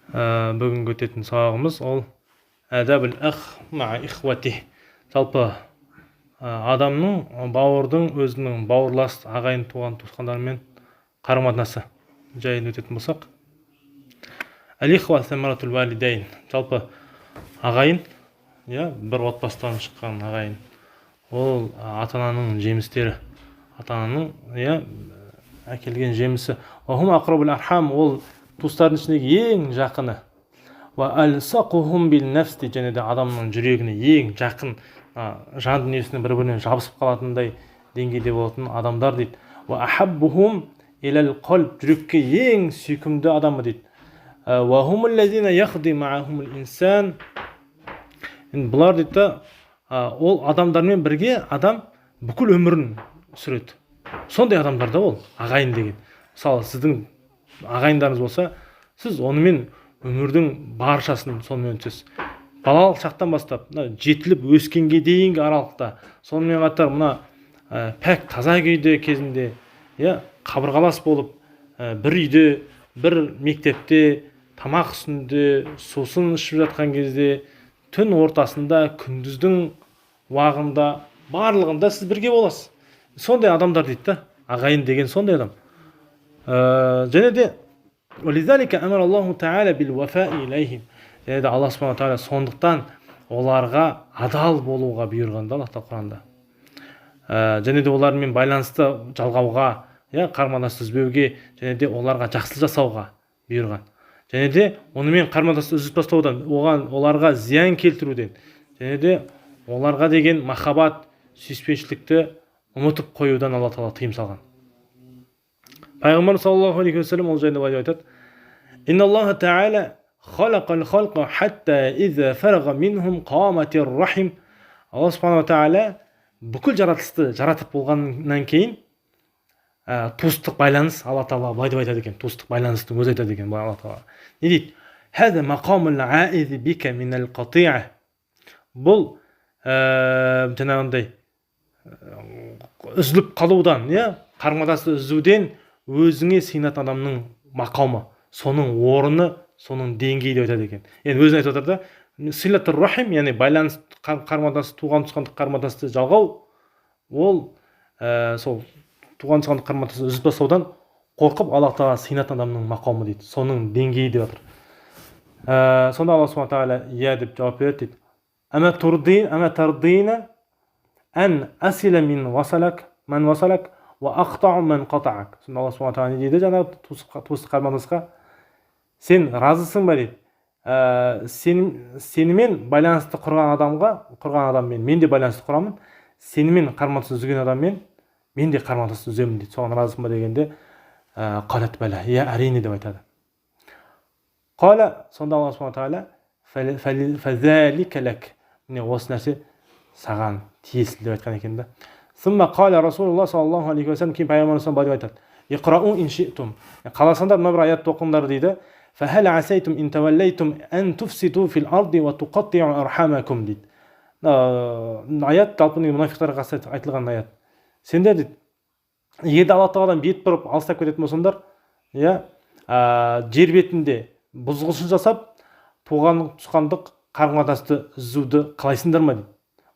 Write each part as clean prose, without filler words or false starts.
Бүгінгі өтетін сабағымыз ол әдәбул ах маа ихватих. Жалпы адамның, бауырдың өзінің бауырлас ағайын туған туысқандарымен қарым қатынасы жайында өтетін болсақ. Әл ихва самаратул валидайн. Жалпы ағайын, иә, бір отбасыдан шыққан ағайын, ол ата ананың жемістері, ата ананың, иә, әкелген жемісі. Уахум ақрабул архам, ол туыстардың ішіндегі ең жақыны. Уа алсақухум бил нафс дейді, және де адамның жүрегіне ең жақын, жан дүниесіне бір біріне жабысып қалатындай деңгейде болатын адамдар дейді. Уа ахаббухум илал қалб, жүрекке ең сүйкімді адамы дейді. Уа хумул лазина яхди маахумул инсан. Енді бұлар дейді да, ол адамдармен бірге адам бүкіл өмірін сүреді. Сондай адамдар да ол ағайын деген. Мысалы, сіздің ағайындарыңыз болса, сіз онымен өмірдің баршасын сонымен өтесіз. Балалық шақтан бастап мына жетіліп өскенге дейінгі аралықта, сонымен қатар мына пәк таза күйде кезінде, иә, қабырғалас болып, бір үйде, бір мектепте тамақ үстінде, сусын ішіп жатқан кезде, түн ортасында, күндіздің уағында, барлығында сіз бірге боласыз. Сондай адамдар дейді да, ағайын деген сондай адам. Және де ولذلك أمر الله تعالى بالوفاء إليهم. Және де Алла субхана тағала сондықтан оларға адал болуға бұйырған да Алла тағала Құранда. Және де олармен байланысты жалғауға, иә, қарым қатынасты үзбеуге және де оларға жақсылық жасауға бұйырған. Және де онымен қарым қатынасты үзіп тастаудан, оған, оларға зиян келтіруден және де оларға деген махаббат, сүйіспеншілікті ұмытып қоюдан Алла тағала тыйым салған. Пайғамбарымыз саллаллаху алейхи уассалам ол жайында былай деп айтады: «Инна Аллаха тағала халақал халқа хатта иза фарага минхум қаматир рахим». Алла субханала тағала бүкіл жаратылысты жаратып болғаннан кейін, туыстық байланыс, Алла тағала былай деп айтады екен, туыстық байланыстың өзі айтады екен былай. Алла тағала не дейді? «Хаза мақамул аизи бика минал қатиа». Бұл жаңағындай үзіліп қалудан, иә, қарым қатынасты үзуден өзіңе сыйынатын адамның мақамы, соның орны, соның деңгейі деп айтады екен. Енді өзін айтып отыр да. Силатур рахим, яғни байланыс, қарым қатынас, туған туысқандық қарым қатынасты жалғау, ол сол туған туысқандық қарым қатынасты үзіп тастаудан қорқып, Аллах тағала сыйынатын адамның мақамы дейді, соның деңгейі деп жатыр. Сонда Алла субхана тағала иә деп жауап береді дейді: «Ама турди, ама тардина ан асила мин васалак ман васалак уа ақтау ман қатаак». Сонда Алла субхана тағала не дейді жаңағы туыстық қарым қатынасқа? Сен разысың ба дейді, сенімен байланысты құрған адамға, құрған адаммен мен де байланысты құрамын, сенімен қарым қатынас үзген адаммен мен де қарым қатынасты үземін дейді. Соған разысың ба дегенде, қалат бәлә, иә, әрине деп айтады. Қала, сонда Алла субхана тағала: «Фәзәлика ләк», міне, осы нәрсе саған тиесілі деп айтқан екен да. Сумма қала Расулуллах саллаллаху алейхи уассалам, кейін пайғамбарымыз былай деп айтады: «Иқрау ин шитум», қаласаңдар, мына бір аятты оқыңдар дейді. «Фахал асайтум ин таваллайтум ан туфсиду фил арди ва туқаттиу архамакум» дейді. Аят жалпы мұнафиқтарға қатысты айтылған аят. Сендер дейді, егер де Алла тағаладан бет бұрып, алыстап кететін болсаңдар, иә, жер бетінде бұзғыншылық жасап, туған туысқандық қарым қатынасты үзуді қалайсыңдар ма дейді.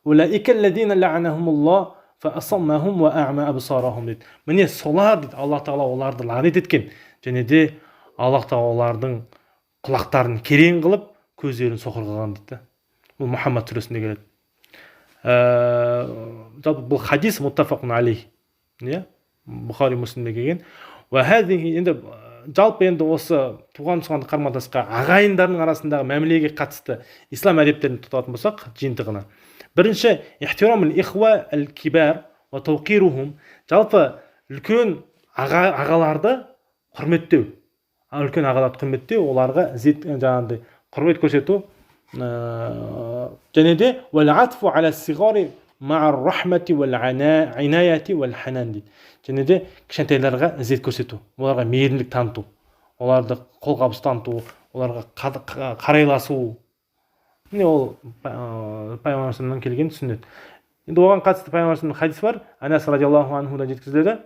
«Улаика аллазина лаанахумуллах фаасаммахум уа аъма абсарахум» дейді. Міне, солар дейді, Алла тағала оларды лағнет еткен және де Аллах тағала олардың құлақтарын керең қылып, көздерін соқыр қылған дейді да. Бұл Мұхаммад сүресінде келеді. Жалпы бұл хадис муттафақун алейх, иә, Бұхари, Муслимде келген. Енді жалпы енді осы туған туысқандық қарым қатынасқа, ағайындардың арасындағы мәмілеге қатысты ислам әдептерін тұтатын болсақ, жиынтығына: бірінші, ихтирамул ихва әл кибар уа таукирухум. Жалпы үлкен ағаларды құрметтеу, үлкен ағаларды құрметтеу, оларға ізет, жаңағындай құрмет көрсету. Және де уәл атфу ала сиғари маа рахмати уәл инаяти уәл ханан дейді. Және де кішкентайларға ізет көрсету, оларға мейірімділік таныту, оларды қолқабыс таныту, оларға қарайласу. Міне, ол пайғамбарымыздан келген сүннет. Енді оған қатысты пайғамбарымыздың хадис бар, Анас радиаллаху анхудан жеткізіледі: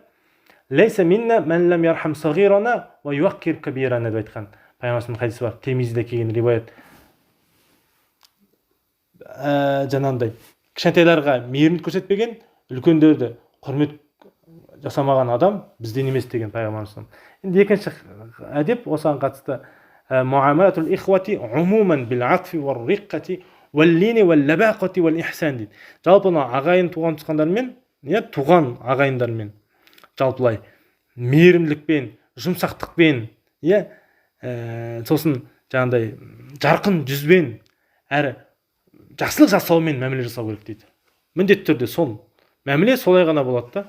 «Лейса минна ман лам ярхам сағирана уа юаққир кабирана» деп айтқан. Пайғамбарымыздың хадисі бар, Тирмизиде келген риуаят. Жаңағындай кішкентайларға мейірім көрсетпеген, үлкендерді құрмет жасамаған адам бізден емес деген пайғамбарымыз. Енді екінші әдеп осыған қатысты: муамалатул ихвати умуман бил атфи уар риққати уал-лини уал-лабақати уал-ихсан дейді. Жалпы мына ағайын туған туысқандармен, иә, туған ағайындармен жалпылай мейірімділікпен, жұмсақтықпен, иә, сосын жаңағыдай жарқын жүзбен әрі жақсылық жасаумен мәміле жасау керек дейді. Міндетті түрде сол мәміле солай ғана болады да.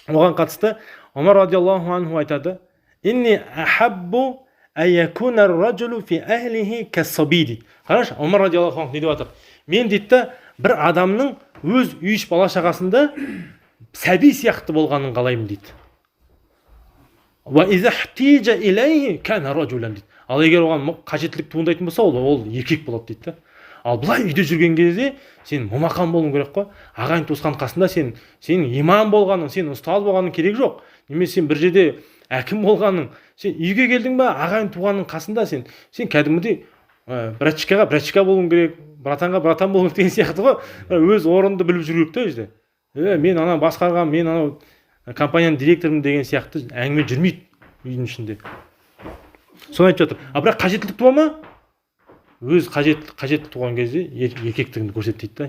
Оған қатысты Омар радиаллаху анху айтады: «Инни ахаббу аякуна ражулу фи ахлихи кассаби» дейді. Қарашы, Омар радиаллаху анху не деп жатыр? Мен дейді да, бір адамның өз үй іш бала шағасында сәби сияқты болғанын қалаймын дейді. Дейді. Ал егер оған қажеттілік туындайтын болса, ол еркек болады дейді да. Ал былай үйде жүрген кезде сен момақан болуың керек қой. Ағайын туысқан қасында сен сенің имам болғаның, сен ұстаз болғаның керек жоқ немесе сен бір жерде әкім болғаның. Сен үйге келдің ба, ағайын туғанның қасында сен кәдімгідей братчикаға братчика болуың керек, братанға братан болуың керек деген сияқты ғой. Өз орныңды біліп жүру керек та ол жерде. Мен ана басқарған, мен анау компанияның директорымын деген сияқты әңгіме жүрмейді үйдің ішінде. Соны айтып жатыр. А бірақ қажеттілік туа ма? Өз қажет туған кезде еркектігіңді көрсет дейді да,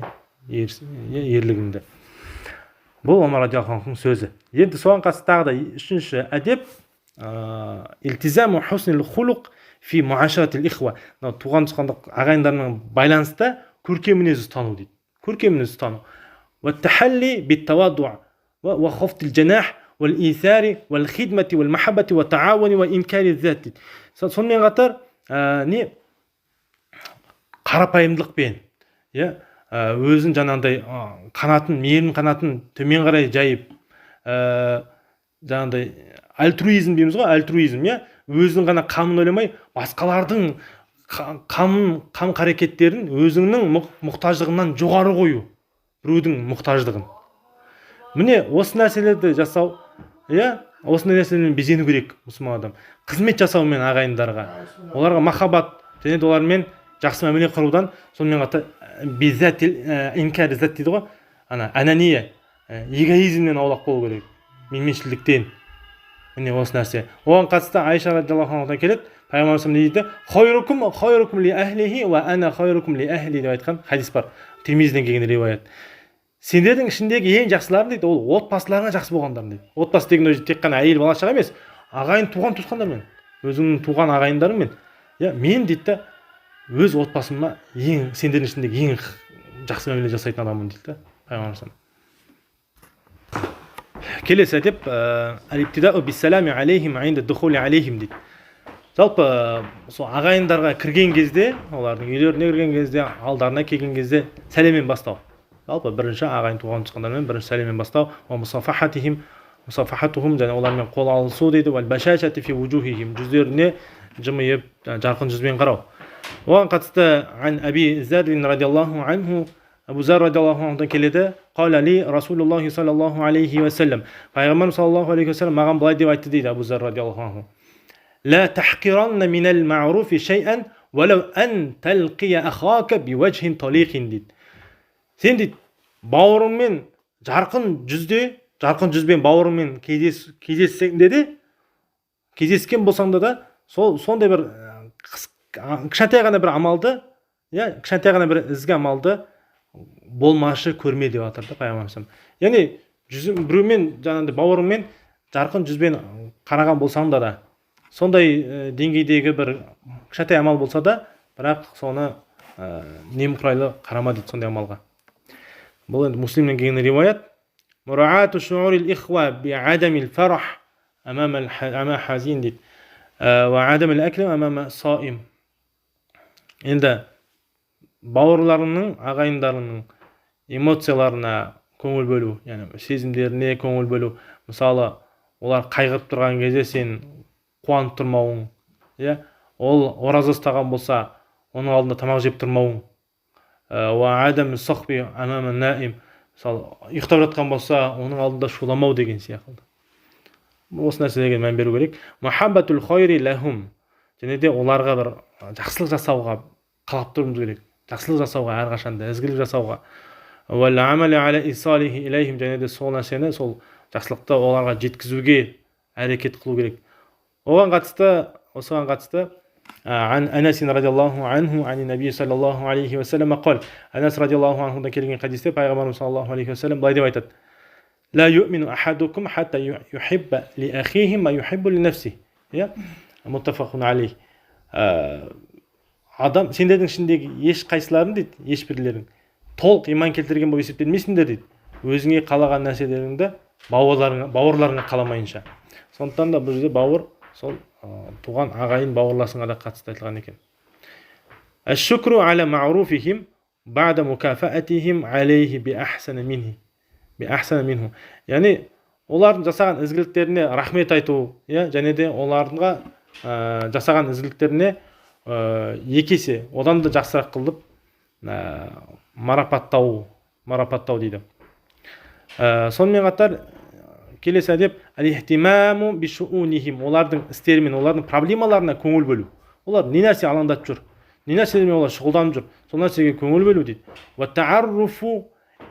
ерлігіңді. Бұл Омар радиаллаху анхудың сөзі. Енді соған қатысты тағы да үшінші әдеп: илтизаму хуснил хулуқ фи муашаратил ихва. Мынау туған туысқандық ағайындармен байланыста көркем мінез ұстану дейді. Көркем мінез ұстану. والتحلي بالتواضع وخفض الجناح والإيثار والخدمة والمحبة والتعاون وإنكار الذات дейді. Сонымен қатар не, қарапайымдылықпен, иә, өзін жаңағындай қанатын, мейірім қанатын төмен қарай жайып, жаңағындай альтруизм дейміз ғой, альтруизм, иә, өзінің ғана қамын ойламай, басқалардың қамын, қам қарекеттерін өзіңнің мұқтаждығынан жоғары қою, біреудің мұқтаждығын. Міне, осы нәрселерді жасау, иә, осындай нәрселермен безену керек мұсылман адам. Қызмет жасаумен ағайындарға, оларға махаббат және де олармен жақсы мәміле құрудан. Сонымен қатар инкар зат дейді ғой, ана анания, эгоизмнен аулақ болу керек, менменшілдіктен. Міне, осы нәрсе. Оған қатысты Айша радиаллаху анхадан келеді, пайғамбарымыз не дейді? «Хайрукум хайрукум ли ахлихи уа ана хайрукум ли ахли» деп айтқан хадис бар, Тирмизиден келген риуаят. Сендердің ішіндегі ең жақсыларың дейді, ол отбасыларыңа жақсы болғандар дейді. Отбасы деген ол тек қана әйел, бала шаға емес, ағайын туған туысқандармен, өзіңнің туған ағайындарыңмен, иә. Мен дейді да, өз отбасыма ең, сендердің ішіндегі ең жақсы мәміле жасайтын адаммын дейді да пайғамбарымыз. Келесі әдеп: алейхим алейхим дейді. Жалпы сол ағайындарға кірген кезде, олардың үйлеріне кірген кезде, алдарына келген кезде сәлеммен бастау. Жалпы бірінші ағайын туған туысқандармен бірінші сәлеммен бастау. Мусафахатухум, және олармен қол алысу дейді. Жүздеріне жымиып, жарқын жүзбен қарау. Оған қатысты ан Аби Заррин радиаллаху анху, Абу Зар радиаллаху анхудан келеді: қала ли Расулуллахи саллаллаху алейхи уассалам, пайғамбарымыз саллаллаху алейхи уассалам маған былай деп айтты дейді Абу Зар радиаллаху анху: «ла тахқиранна минал ма'руфи шай'ан уалау ан талқия ахака биуажхин талиқин» дейді. Сен дейді, бауырыңмен жарқын жүзде, жарқын жүзбен бауырыңмен кездессең де, кездескен болсаң да, сол сондай бір кішкентай ғана бір амалды, иә, кішкентай ғана бір ізгі амалды болмашы көрме деп жатыр да пайғамбарымыз. Яғни жүзің біреумен, жаңағыдай бауырыңмен жарқын жүзбен қараған болсаң да, сондай деңгейдегі бір кішкентай амал болса да, бірақ соны немқұрайлы қарама дейді сондай амалға. Бұл енді Муслимнен келген риуаят. Мураату шуурил ихва биадамил фарах амама хазин дейді, уа адамил акли амама саим. Енді бауырларыңның, ағайындарыңның эмоцияларына көңіл бөлу, яғни сезімдеріне көңіл бөлу. Мысалы, олар қайғырып тұрған кезде сен қуанып тұрмауың, иә, ол ораза ұстаған болса, оның алдында тамақ жеп тұрмауың. Мысалы, ұйықтап жатқан болса, оның алдында шуламау деген сияқты. Осы нәрселерге мән беру керек. Махаббатул хайри лахум. Және де оларға бір жақсылық жасауға қалап тұруымыз керек. Жақсылық жасауға, әрқашанда ізгілік жасауға. Және де сол нәрсені, сол жақсылықты оларға жеткізуге әрекет қылу керек. Оған қатысты, осыған қатысты عن أنس رضي الله عنه عن النبي صلى الله عليه وسلم قال, Анас радиаллаху анхудан келген хадисте пайғамбарымыз саллаллаху алейхи уассалам былай деп айтады: لا يؤمن أحدكم حتى يحب لأخيه ما يحب لنفسه. Иә, متفق عليه. Адам сендердің ішіндегі ешқайсыларың, дейді, ешбірлерің толық иман келтірген болып есептелмейсіңдер, дейді, өзіңе қалаған нәрселеріңді бауырларыңа қаламайынша. Сондықтан да бұл жерде бауыр сол туған ағайын бауырласыңа да қатысты айтылған екен. الشكر على معروفهم بعد مكافأتهم عليه بأحسن منه. Яғни олардың жасаған ізгіліктеріне рахмет айту, иә, және де оларға жасаған ізгіліктеріне 2 есе, одан да жақсырақ қылып марапаттау дейді. Сонымен қатар келесі әдеп: الاهتمام بشؤونهم, олардың істерімен, олардың проблемаларына көңіл бөлу. Олар не нәрсе алаңдатып жүр, не нәрселермен олар шұғылданып жүр, сол нәрсеге көңіл бөлу, дейді. والتعرف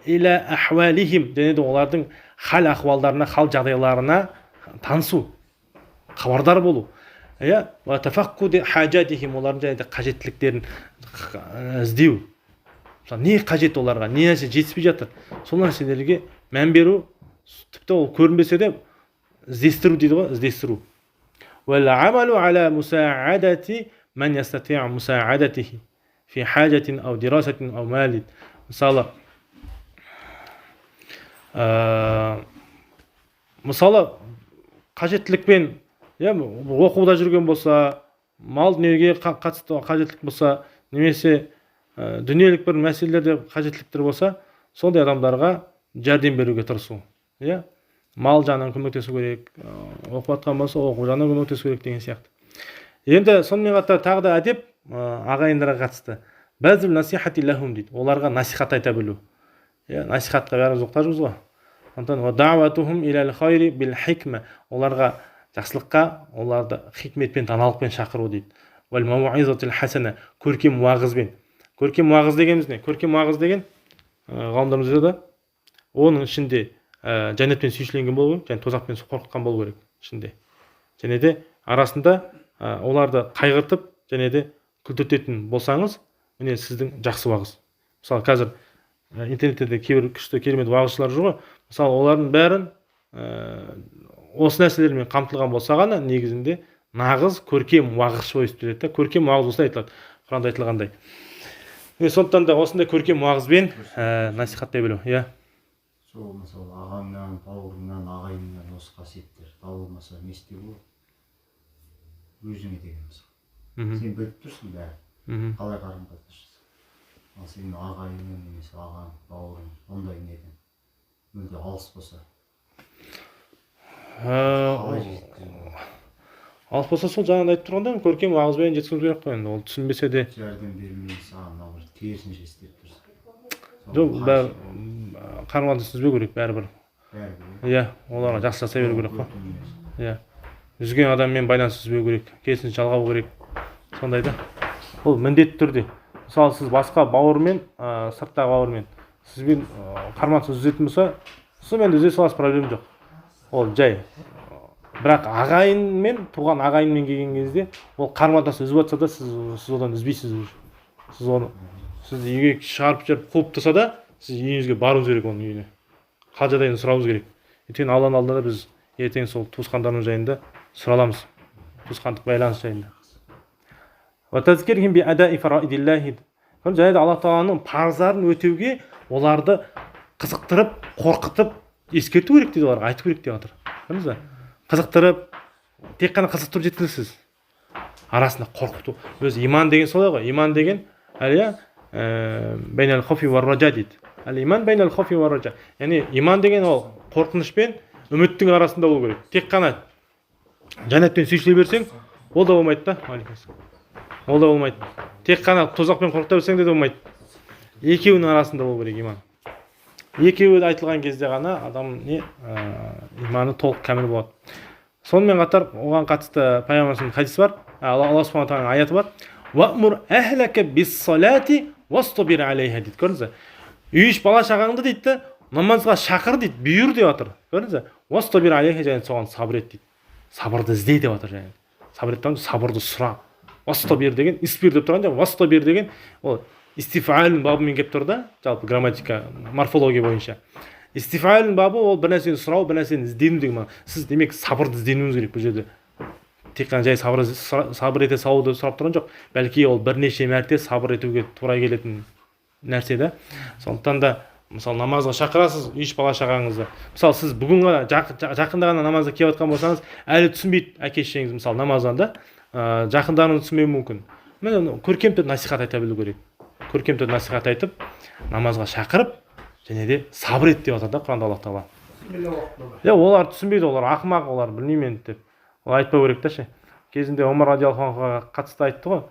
إلى أحوالهم, және де олардың хал ахуалдарына, хал жағдайларына танысу, хабардар болу, иә. وتفقد حاجاتهم, олардың және де қажеттіліктерін іздеу. Мысалы, не қажет оларға, не нәрсе жетіспей жатыр, сол нәрселерге мән беру, тіпті ол көрінбесе де іздестіру дейді ғой, іздестіру. والعمل على مساعدة من يستطيع مساعدته في حاجة أو دراسة أو مال. Мысалы, қажеттілікпен, иә, оқуда жүрген болса, мал дүниеге қатысты қажеттілік болса немесе дүниелік бір мәселелерде қажеттіліктер болса, сондай адамдарға жәрдем беруге тырысу, иә, мал жағынан көмектесу керек, оқып жатқан болса, оқу жағынан көмектесу керек деген сияқты. Енді сонымен қатар тағы да әдеп, ағайындарға қатысты: بذل النصيحة لهم, дейді, оларға насихат айта білу. Иә, насихатқа бәріміз мұқтажбыз ғой. Сондықтан ودعوتهم إلى الخير بالحكمة, оларға жақсылыққа оларды хикметпен, даналықпен шақыру, дейді. والموعظة الحسنة, көркем уағызбен. Көркем уағыз дегеніміз не? Көркем уағыз деген, ғалымдарымыз айтады, оның ішінде жәннатпен сүйсіленген болу керек және тозақпен қорқытқан болу керек ішінде, және де арасында оларды қайғыртып және де күлдіртетін болсаңыз, міне, сіздің жақсы уағыз. Мысалы, қазір интернетте де кейбір күшті, керемет уағызшылар жүр ғой. Мысалы, олардың бәрін осы нәрселермен қамтылған болса ғана, негізінде нағыз көркем уағызшы болып есептеледі да. Көркем уағыз осылай айтылады, Құранда айтылғандай. Міне, сондықтан да осындай көркем уағызбен насихаттай білу, иә. Сол, мысалы, ағаңнан, бауырыңнан, ағайыныңнан осы қасиеттер табылмаса, не істеуге болады өзіңе деген, мысалы? Сен біліп тұрсың бәрін, қалай қарым қатынас жасау, ал сенің ағайының немесе ағаң, бауырың ондай неден мүлде алыс болса, қалай жеткізуге болады? Алыс болса, сол жаңағыдай айтып тұрғандай, көркем уағызбен жеткізу керек қой. Енді ол түсінбесе де, жәрдем бермей, саған, наоборот, керісінше істеп тұрса, соған жоқ, қарсы бәрі қарым қатынас үзбеу керек бәрібір. Бәрібір. Иә, оларға жақсы жасай беру керек қой. Көркем емес. Иә, үзген адаммен байланыс үзбеу керек, керісінше жалғау керек сондай да. Ол міндетті түрде. Мысалы, сіз басқа бауырмен, сырттағы бауырмен сізбен қарым қатынас үзетін болса, сонымен үзе саласыз, проблема жоқ, ол жай. Бірақ ағайынмен, туған ағайынмен келген кезде, ол қарым қатынас үзіп жатса да, сіз одан үзбейсіз уже. Сіз оны, сізді үйге шығарып жіберіп, қуып тұрса да, сіз үйіңізге баруыңыз керек, оның үйіне, хал жағдайын сұрауыңыз керек. Өйткені Алланың алдында да біз ертең сол туысқандарымыз жайында сұраламыз, туысқандық байланыс жайында. وتذكيرهم بأداء فرائض الله, және де Алла тағаланың парыздарын өтеуге оларды қызықтырып, қорқытып ескерту керек дейді, оларға айту керек деп жатыр. Көрдіңіз ба? Қызықтырып, тек қана қызықтыру жеткіліксіз, арасында қорқыту. Өзі иман деген солай ғой. Иман деген әлия بين الخوف والرجاء дейді. الإيمان بين الخوف والرجاء, яғни иман деген ол қорқыныш пен үміттің арасында болу керек. Тек қана жәннатпен сүйсіне берсең, ол да болмайды да. Алейкум. Ол да болмайды. Тек қана тозақпен қорқыта берсең де болмайды. Екеуінің арасында болу керек иман. Екеуі де айтылған кезде ғана адам не иманы толық, кәміл болады. Сонымен қатар оған қатысты пайғамбарымыздың хадисі бар. Алла субхана тағаланың аяты бар. Уәмур әхләкә биссалати уастабир алейха дейді. Көрдіңіз бе? Үй іш бала шағаңды дейді да, намазға шақыр дейді, бұйыр деп жатыр. Көрдіңіз бе? Уастабир алейха, және соған сабыр ет дейді. Сабырды ізде деп жатыр және. Сабыр ет, сабырды сұра. Уастабир деген, испир деп тұрған жоқ, уастабир деген ол истифаал бабымен келіп тұр да, жалпы грамматика, морфология бойынша. Истифаал бабы ол бір нәрсені сұрау, бір нәрсені іздену деген мағына. Сіз демек сабырды ізденуіңіз керек бұл жерде. Тек қана жай сабыр, сабыр ете салуды сұрап тұрған жоқ, бәлки ол бірнеше мәрте сабыр етуге тура келетін нәрсе да. Сондықтан да мысалы намазға шақырасыз үй бала шағаңызды. Мысалы сіз бүгін ғана жақында ғана намазға келіп жатқан болсаңыз, әлі түсінбейді әке шешеңіз мысалы намаздан да, жақындарыңыз түсінбеуі мүмкін. Міне, көркем түрде насихат айта білу керек. Көркем түрде насихат айтып, намазға шақырып, және де сабыр ет деп жатыр да Құранда Аллах тағала. Иә, олар түсінбейді, олар ақымақ, олар білмеймін енді деп. Ол айтпау керек та ше. Кезінде Омар радиаллаху анхуға қатысты айтты ғой.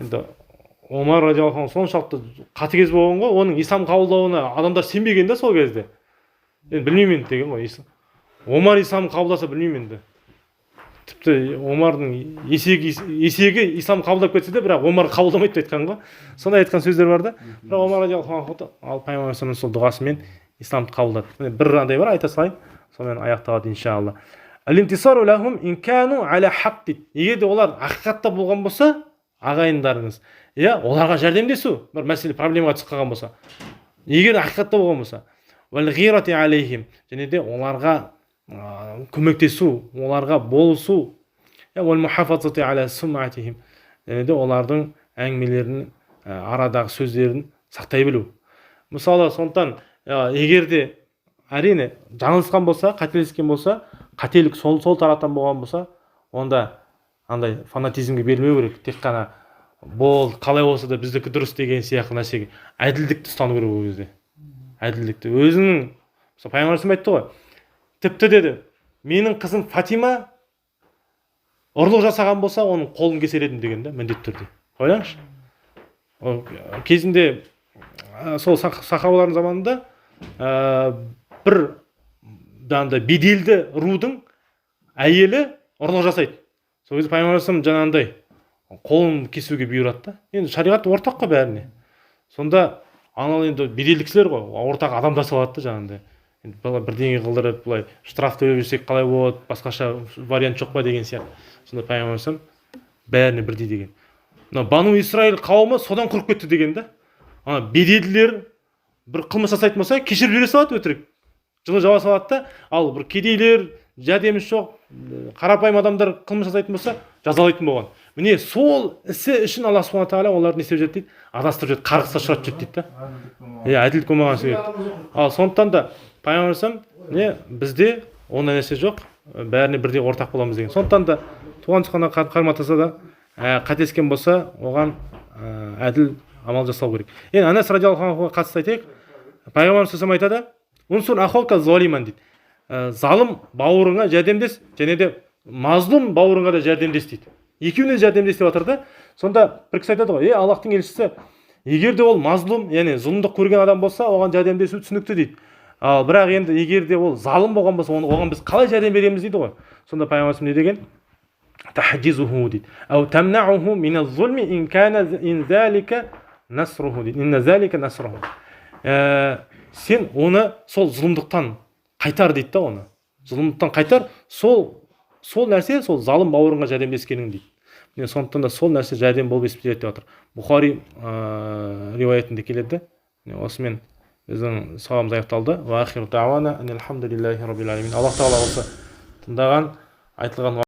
Енді Омар радиаллаху анху соншалықты қатыгез болған ғой, оның ислам қабылдауына адамдар сенбеген да сол кезде. Енді білмеймін енді деген ғой. Омар ислам қабылдаса білмеймін енді. Тіпті Омардың есегі ислам қабылдап кетсе де, бірақ Омар қабылдамайды деп айтқан ғой. Сондай айтқан сөздер бар да. Бірақ Омар радиаллаху анху ал пайғамбар сол дұғасымен исламды қабылдады. Міне, бір андай бар, айта салайын, сонымен аяқталады иншалла. Аль-интисару лахум ин кану аля хақ дейді. Егер де олар ақиқатта болған болса, ағайындарыңыз, иә, оларға жәрдемдесу, бір мәселе, проблемаға түсіп қалған болса, егер ақиқатта болған болса, уәл ғирати алейхим, және де оларға көмектесу, оларға болысу, иә, уәл мухафазати аля суматихим, және де олардың әңгімелерін, арадағы сөздерін сақтай білу. Мысалы, сондықтан егер де әрине жаңылысқан болса, қателескен болса, қателік сол тараптан болған болса, онда андай фанатизмге берілмеу керек. Тек қана бол, қалай болса да біздікі дұрыс деген сияқты нәрсеге, әділдікті ұстану керек ол кезде. Әділдікті өзінің, мысалы, пайғамбар айтты ғой, тіпті деді, менің қызым Фатима ұрлық жасаған болса, оның қолын кесер едім деген да, міндетті түрде. Ойлаңызшы, ол кезінде сол сахабалардың заманында бір жаңағыдай беделді рудың әйелі ұрлық жасайды. Сол кезде пайғамбар жаңағындай қолын кесуге бұйырады да. Енді шариғат ортақ қой бәріне. Сонда анау енді беделді кісілер ғой, ортақ адамдар салады да жаңағындай. Енді былай бірдеңе қылдырып, былай штраф төлеп жүрсек қалай болады, басқаша вариант жоқ па деген сияқты. Сонда пайғамбар бәріне бірдей деген. Мына Бану Исраил қауымы содан құрып кетті деген да. Ана беделділер бір қылмыс жасайтын болса, кешіріп жібере салады, өтірік жылы жаба салады да. Ал бір кедейлер, жәрдемші жоқ қарапайым адамдар қылмыс жасайтын болса, жазалайтын болған. Міне, сол ісі үшін Алла субхана тағала оларды не істеп жіберді дейді? Адастырып жіберді, қарғысқа ұшыратып жіберді дейді да. Иә, әділдік болмаған себепті. Ал сондықтан да пайғамбар не, бізде ондай нәрсе жоқ, бәріне бірдей ортақ боламыз деген. Сондықтан да туған туысқанға қарым қатынаса да, қателескен болса, оған әділ амал жасау керек. Енді Анас радиаллаху анхуға қатысты айтайық. Пайғамбарымыз саллаллаху айтады: унсур ахока золиман дейді. Залым бауырыңа жәрдемдес және де мазлұм бауырыңа да жәрдемдес дейді. Екеуіне жәрдемдес деп жатыр да. Сонда бір кісі айтады ғой: е, Аллахтың елшісі, егер де ол мазлұм, яғни зұлымдық көрген адам болса, оған жәрдемдесу түсінікті дейді. Ал бірақ енді егер де ол залым болған болса, оны, оған біз қалай жәрдем береміз дейді ғой. Сонда пайғамбарымыз не деген? Тахджизуху дейді, әу тамнауху миназ-зулми ин кана ин залика насруху дейді, инна залика насруху. Сен оны сол зұлымдықтан қайтар дейді да, оны зұлымдықтан қайтар, сол нәрсе сол залым бауырыңа жәрдемдескенің дейді. Міне, сондықтан да сол нәрсе жәрдем болып есептеледі деп жатыр. Бұхари риуаятында келеді. Міне, осымен біздің сабағымыз аяқталды. Уа ахиру дауана анил хамдулиллахи раббил алямин. Аллах тағала осы тыңдаған, айтылған